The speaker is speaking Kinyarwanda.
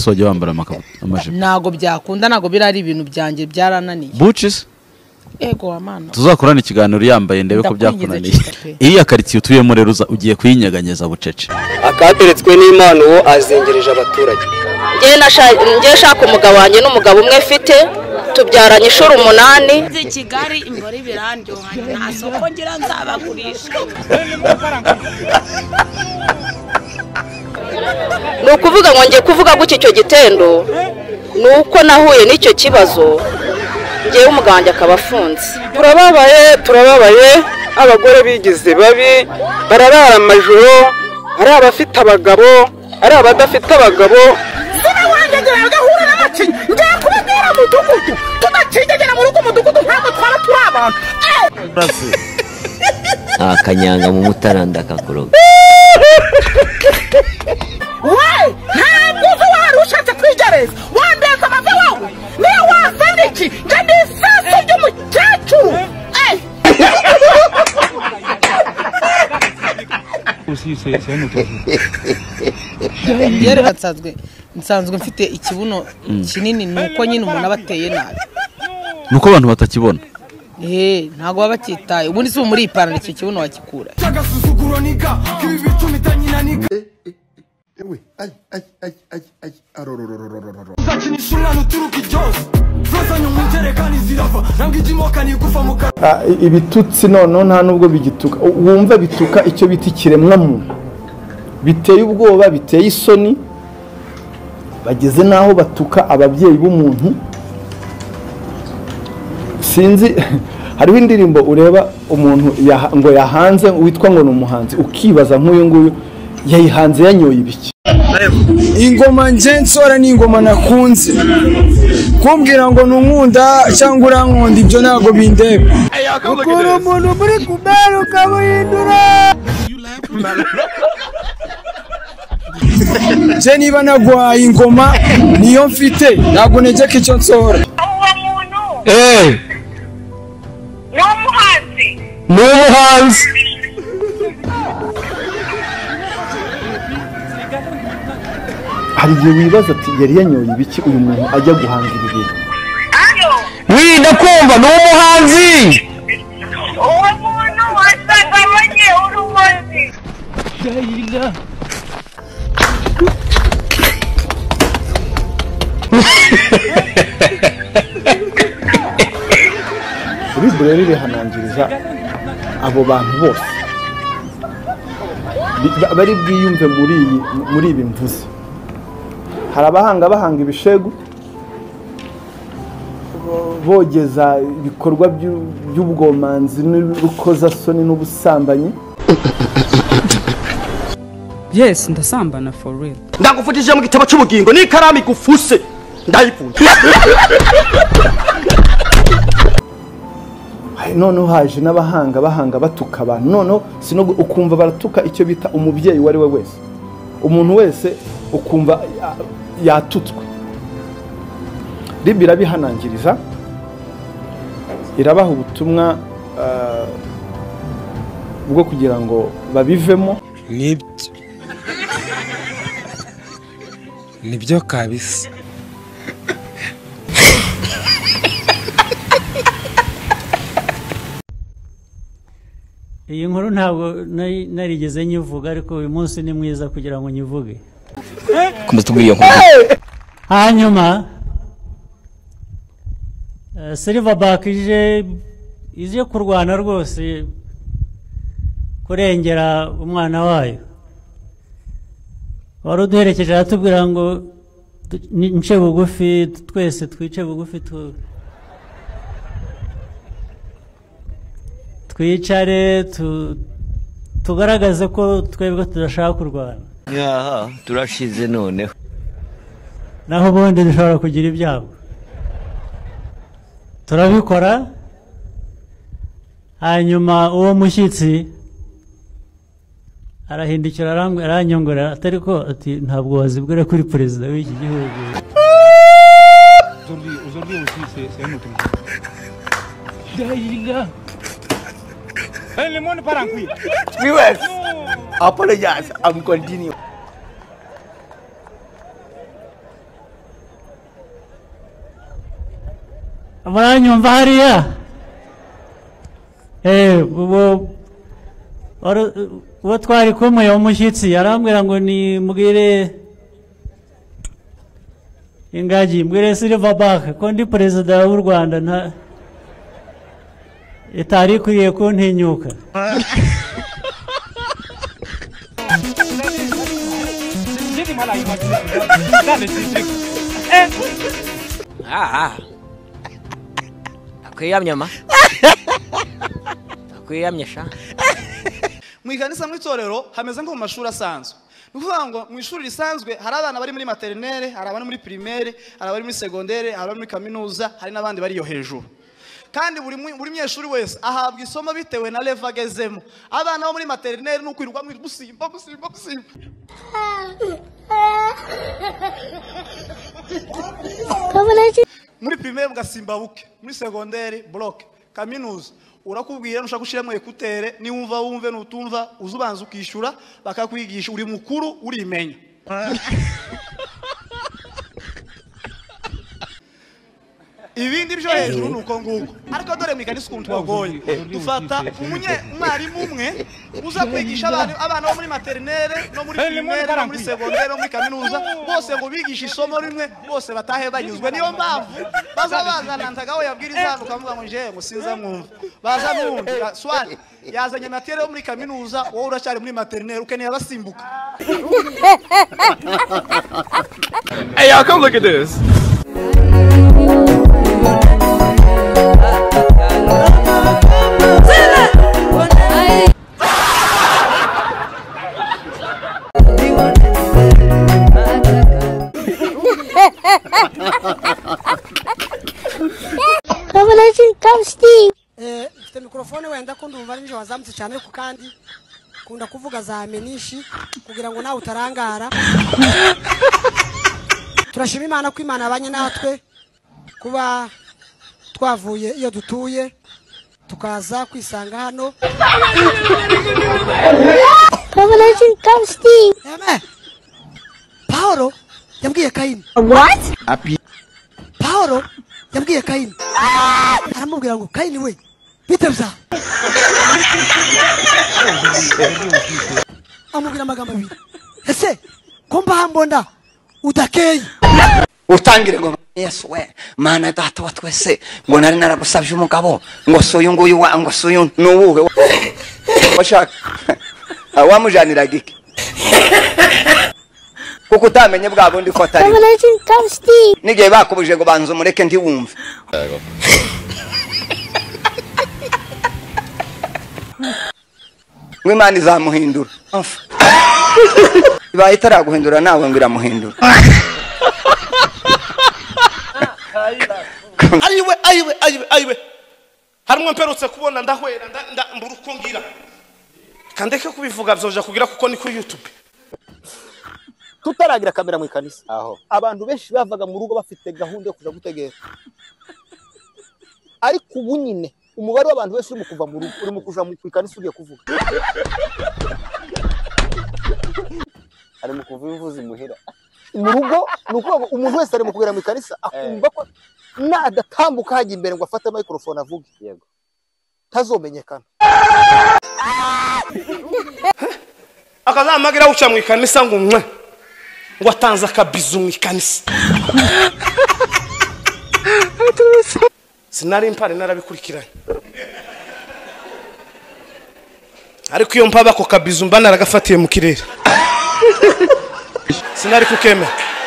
Sojya wambara amajipo. Ntago byakunda, ntago birari ibintu byanjye byarananiye. Bucis? Ego wamana. Tuzakorana ikiganiro yambaye ndebe ko byakunaniye. Iriya quartier utuyemo rero ugiye kuyinyeganyeza bucece. Akateretswe n'Imana uwo azengereje abaturage. Ngiye shaka umugabo wanjye n'umugabo umwe mfite tubyaranye inshuro 8. Nzi Kigali imbori birandyoha nta soko ngira nzabagurisha. Ni ukuvuga ngo ngiye kuvuga gutya icyo gitendo nuko nahuye n'icyo kibazo ngiye umugabo wanjye akaba afunze. Turababaye turababaye, abagore bigize babi bararara amajoro, ari abafite abagabo ari abadafite abagabo. Akanyanga mu mutaranda kakoroga. We ntabwo uzi wari ushatse kwigereza wandeza amave wawe niyo wazana iki njye ni isasu ry'umukecuru. Yereka nsanzwe mfite ikibuno kinini nuko nyine umuntu aba ateye nabi. Nuko abantu batakibona. Ntago baba bakitaye. Ubundi si muri ipantaro icyo kibuno wakikura. Ibitutsi none nta nubwo bigituka, wumva bituka icyo bita ikiremwa muntu. Biteye ubwoba, biteye isoni, bageze naho batuka ababyeyi b'umuntu. Sinzi hariho indirimbo ureba umuntu ngo yahanze witwa ngo ni umuhanzi, ukibaza nk'uyu nguyu yayihanze yanyoye ibiki. Ingoma nje nsora ni ingoma nakunze, kumbwira ngo nunkunda cyangwa urankunda ibyo ntago bindeba. Ukura umuntu muri kubera ukamuhindura. Je niba naguhaye ingoma niyo mfite ntago negeka icyo nsora. Ni umuhanzi. Hari igihe wibaza ati yari yanyoye ibiki uyu muntu ajya guhanga ibi bintu. Wirinda kumva ni umuhanzi. Uwo muntu wasangabanye urumozi. Bible rero irihanangiriza abo bantu bose bari bwiyumve muri ibi mvuze. Hari abahanga bahanga ibishegu bogeza ibikorwa by'ubwomanzi n'urukozasoni n'ubusambanyi. Yes, ndasambana for real. Ndagufutije mu gitabo cy'ubugingo n'ikaramu igufuse ndayipfunye. Noneho haje n'abahanga bahanga batuka abantu, noneho sino ukumva baratuka icyo bita umubyeyi wari we wese, umuntu wese ukumva yatutswe. Bible irabihanangiriza, irabaha ubutumwa bwo kugira ngo babivemo. Nibyo kabisa. Iyi nkuru ntabwo narigeze nyivuga ariko uyu munsi ni mwiza kugira ngo nyivuge. Komeza tubwire iyo nkuru. Hanyuma Silverback ije kurwana rwose kurengera umwana wayo. Wari uduherekeje aratubwira ngo nce bugufi twese twice bugufi twicare tugaragaze ko twebwe tudashaka kurwana. Aha turashize noneho. Naho ubundi dushobora kugira ibyago. Turabikora hanyuma uwo mushyitsi arahindukira aranyongorera atari ko ati ntabwo wazibwira kuri perezida w'iki gihugu. Viewers, apologize, I'm continue. Muranyumva hariya? Uwo twari kumwe umushyitsi arambwira ngo ni mbwire ingagi, mbwire Silverback ko ndi perezida w'u Rwanda nta itari ikwiye kuntinyuka. Akwiyamye ma. Akwiyamye sha. Mu ikanisa mu itorero hameze nko mu mashuri asanzwe. Ni ukuvuga ngo mu ishuri risanzwe hari abana bari muri maternelle, hari abana muri primaire, hari abari muri secondaire, hari abari muri kaminuza, hari n'abandi bari yo hejuru. Kandi buri munyeshuri wese ahabwa isomo bitewe na level agezemo. Abana bo muri maternelle nukwirwa musimba musimba musimba. Muri primaire mugasimba buke, muri secondaire block, kaminuza urakubwira nushaka gushiramo ekutere, ni wumva wumve nutumva uzubanza ukishura bakakwigisha, uri mukuru urimenya. Ibindi byo hejuru nuko nguko. Ariko dore mu ikanisa ukuntu wagoye. Dufata umwarimu umwe uza kwigisha abana bo muri maternelle no muri primaire no muri secondaire no muri kaminuza, bose ngo bigishe isomo rimwe, bose batahe banyuzwe. Niyo mpamvu baza bazana ntagaho yabwiriza ukavuga ngo nje ngo sinza mwumva. Baza mwumva swali yazanye maternelle yo muri kaminuza, wowe uracyari muri maternelle ukeneye abasimbuka. Hey y'all, come look at this. Mfite mikrofone wenda ko ndumva ari nje wazamutse cyane ariko kandi kunda kuvuga za menishi kugira ngo nawe utarangara. Turashima Imana ko Imana abanye natwe kuba twavuye iyo dutuye tukaza kwisanga hano. Paulo yabwiye Kayini. What? Paulo yabwiye Kayini. Aramubwira ngo Kayini we bitebya. Amubwira amagambo abiri. Ese ko mbahambonda udakeye? Utangire ngo Yesu we mana data wa twese ngo nari naragusabye umugabo ngo si uyu nguyu wa ngo si uyu nuwuhe washaka wamujaniraga iki kuko utamenye bwa bundi ko atari n'igihe bakubuje ngo banza umureke ntiwumve. Ngo Imana izamuhindura, ibaye itaraguhindura nawe ngo iramuhindura. Ayiwe ayiwe ayiwe ayiwe, harimwe mperutse kubona ndahwera mbura uko ngira kandeke kubivuga byoja kugira kuko ni kuri YouTube. Tutaragira kamera mu ikanisa aho abantu benshi bavaga mu rugo bafite gahunda yo kuja gutegera, ariko ubu nyine umubare w'abantu benshi uri mu kuva mu rugo uri mu kuja mu ikanisa ugiye kuvuga ari mu kuva imvuzi muhira mu rugo. Ni ukuvuga umuntu wese ari mu kugera mu ikanisa akumva ko nadatambuka hajya imbere ngo afate microphone avuge yego tazomenyekana. Akazamagira uca mu ikanisa ngo umwe ngo atanze akabizu mu ikanisa. Sinari mpare narabikurikiranye, ariko iyo mpaba ako kabizu mba naragafatiye mu kirere. Sinari kukemera.